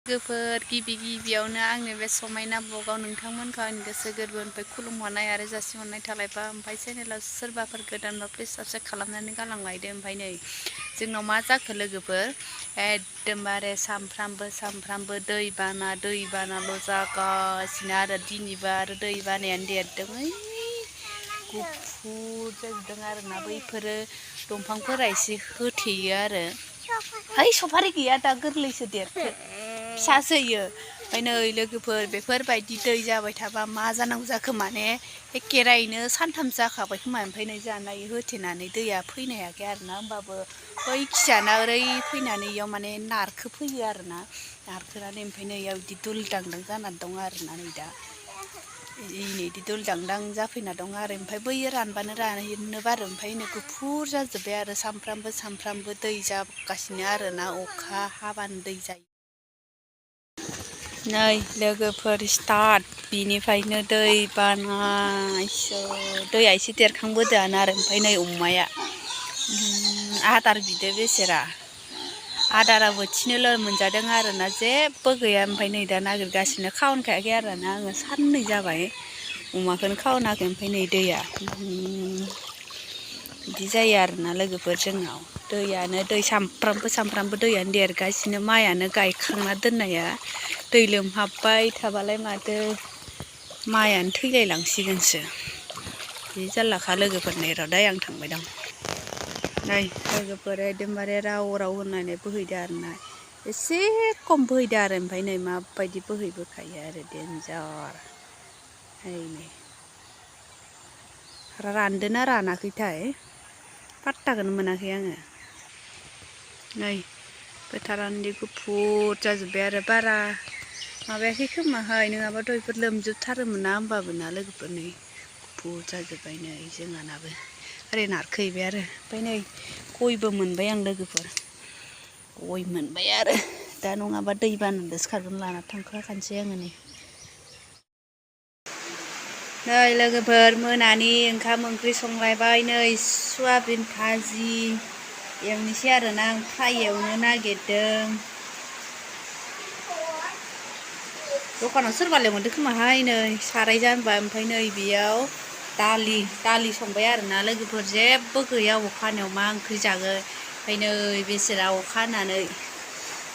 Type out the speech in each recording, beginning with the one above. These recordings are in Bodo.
गोफोर गिबियावनो आंनि बे समायना ब्लगाव नोंथांमोनखौ आंनि गोसो गोरबोनिफ्राय खुलुमहरनाय आरो जासिहरनाय थालायबा ओमफ्राय चेनेलाव सोरबाफोर गोदानबा प्लिज साबस्क्राइब खालामनानै गालांलायदो। ओमफ्राय नै जोंनाव मा जाखो लोगोफोर एकदमबारे सामफ्रामबो दैबानाल' जागासिनो आरो दिनैबो आरो दै बानायानो देरदों। ओइ गुफुर जाजोबदों आरोना बैफोरो दंफांफोरा एसे होथेयो आरो ओइ सफारि गैया दा गोरलैसो देरखो फिसासो इयो। ओमफ्राय नै लोगोफोर बेफोरबायदि दै जाबाय थाबा मा जानांगौ जाखो माने एखेरायैनो सानथाम जाखाबाय खोमा। ओमफ्राय नै जानाय होथेनानै दैया फैनो हायाखै आरोना होमबाबो बै खिजाना ओरै फैनानै इयाव माने नारखोफैयो आरोना नारखोनानै ओमफ्राय नै इयाव बिदि दुलदांदां जानानै दं आरोना नै दा बिदि दुलदांदां जाफैना दं आरो ओमफ्राय बैयो रानबानो राननोबो आरो ओमफ्राय नै गुफुर जाजोब्बाय आरो सामफ्रामबो दै जागासिनो आरोना अखा हाबानो दै जायो। नै लोगोफोर स्टार्ट बिनिफ्रायनो दै बाना दैया एसे देरखांबोदोंआनो आरो ओमफ्राय नै अमाया आदार बिदो बेसेरा आदारा बोथिनोल' मोनजादों आरोना जेबो गैया। ओमफ्राय नै दा नागिरगासिनो खावनखायाखै आरोना आङो साननै जाबाय अमाखौनो खावनाखै। ओमफ्राय नै दैया बिदि जायो आरोना लोगोफोर जोंनाव दैयानो सामफ्रामबो दैयानो देरगासिनो माइयानो गायखांना दोननाया दै लोमहाबबाय थाबालाय माथो माइयानो थैलायलांसिगोनसो बिदि जारलाखा लोगोफोर। नै र' दाय आं थांबाय दं नै लोगोफोर एकदमबारे राव होननानै बोहैदो आरोना एसे खम बोहैदो आरो ओमफ्राय नै माबायदि बोहैबोखायो आरो देन्जार। नै रानदोंना रानाखैथाय पात्ताखौनो मोनाखै आङो। नै फोथारानो गुफुर जाजोब्बाय आरो बारा माबायाखै खोमाहाय नङाबा दहायफोर लोमजोबथारोमोन ना होमबाबो ना लोगोफोर नै गुफुर जाजोब्बाय नै जोंहानाबो ओरै नारखोहैबाय आरो ओमफ्राय नै गयबो मोनबाय आं लोगोफोर गय मोनबाय आरो दा नङाबा दै बानादोसो खारगोन लाना थांखाखानोसै आङो। नै लोगोफोर मोनानि ओंखाम ओंख्रि संलायबाय नै सयाबिन भाजि एवनोसै आरोना आं फ्राय एवनो नागिरदों। दखानाव सोरबा लेंहरदों खोमाहाय नै साराय जानबाय ओमफ्राय नै बेयाव दालि संबाय आरोना लोगोफोर जेबो गैया अखा हानायाव मा ओंख्रि जागोन। ओमफ्राय नै बेसेरा अखा हानानै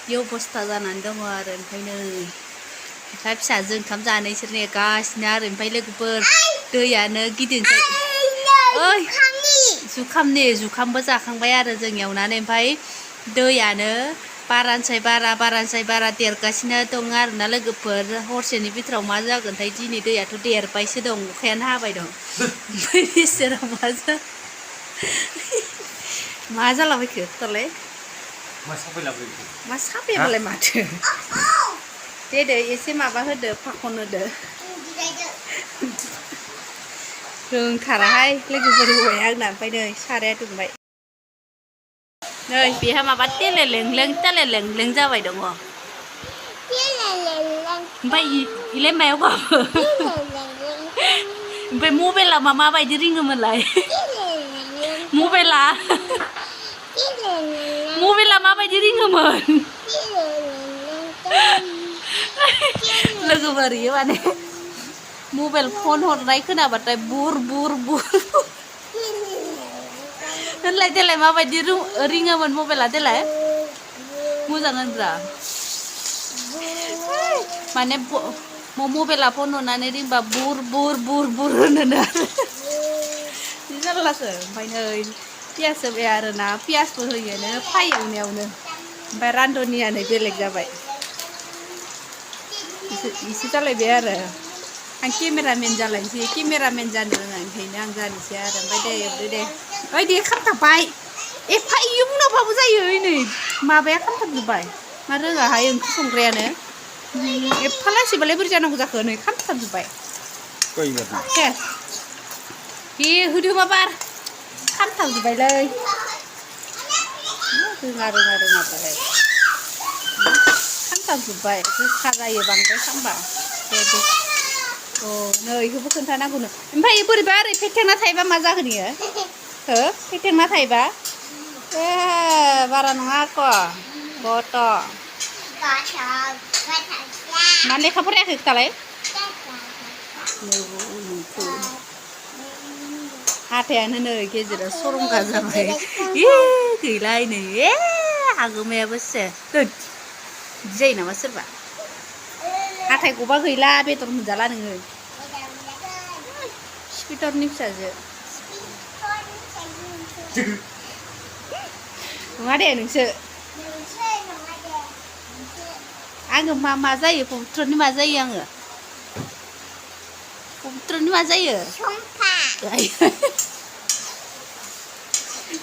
बे अबस्था जानानै दङ आरो ओमफ्राय नै बिफा फिसाजों ओंखाम जानो इसोर नेगासिनो आरो ओमफ्राय लोगोफोर दैयानो गिदिरसै ओइ जुखामबो जाखांबाय आरो जों एवनानै ओमफ्राय दैयानो बारानिसाय बारा देरगासिनो दं आरोना लोगोफोर हरसेनि बिथोराव मा जागोनथाय दिनै दैयाथ' देरबायसो दं अखायानो हाबाय दं ओमफ्राय बिसोरा मा जालाबायखो दालाय मा साफायाबालाय माथो दे एसे माबा होदो फाखन होदो रोंथाराहाय लोगोफोर होबाय आंना। ओमफ्राय नै साराया दुंबाय नै बेहा माबा तेलेलें जाबाय दङ ओमफ्राय इलाय मायाव गाबो ओमफ्राय मबाइला माबायदि रिङोमोनलाय मबाइला माबायदि रिङोमोन लोगोफोर इयो माने मबाइल फन हरनाय खोनाबाथाय बुर होनलाय देलाय माबायदि रिङोमोन मबाइला देलाय मोजां होनब्रा माने मबाइला फन हरनानै रिंबा बुर होनोनो आरो बि जारलासो। ओमफ्राय नै पियास होबाय आरोना पियासबो होयोनो फ्राय एवनायावनो ओमफ्राय रान्धनिया नै बेलेग जाबाय इसे जालायबाय आरो आं केमेरामेन जालायनोसै केमेरामेन जानो रोङाखैनो आं जानोसै आरो ओमफ्राय दे एवदो दे ओइ दे खामथाबबाय एफा इयो बुंनाबाबो जायो नै माबाया खामथाबजोब्बाय मा रोङाहाय ओंख्रि संग्रायानो एफा लासैबालाय बोरै जानांगौ जाखो नै खामथाबजोब्बाय दे होदो माबार खामथाबजोब्बायलै रोङाबालाय खामथाबजोब्बाय गोखा जायो बांद्राय खामबा दे नै इखौबो खोन्थानांगौनो ओमफ्राय बोरैबा ओरै फेथेंना थायोबा मा जागोन इयो हो फेथेंना थायोबा ए बारा नङा आक' गथ' मा लेखा फरायाखै दालाय हाथायानो नै गेजेराव सरंगा जाबाय गैला नै आगोमायाबो से बिदि जायो नामा सोरबा हाथाय गबा गैला बेदर मोनजाला नोङो स्पिटरनि फिसाजो नङा दे नोंसो आङो मा जायो पबित्रनि मा जायो आङो पबित्रनि मा जायो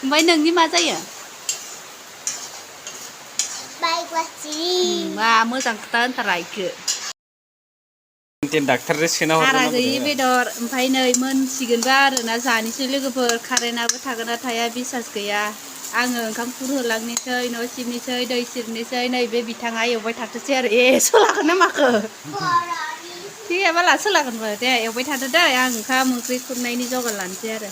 ओमफ्राय नोंनि मा जायो मा मोजां खोथा होनथारा इखो हारा गैयि बेदर ओमफ्राय नै मोनसिगोनबो आरोना जानोसै लोगोफोर कारेन्टआबो थागोन ना थाया बिसास गैया आङो ओंखाम खुरहोलांनोसै न' सिबनोसै दै सिबनोसै नैबे बिथाङा एवबाय थाथोंसै आरो सोलागोन ना माखो दे बाला सोलागोनबो दे एवबाय थादो दै आं ओंखाम ओंख्रि खुरनायनि जगार लानोसै आरो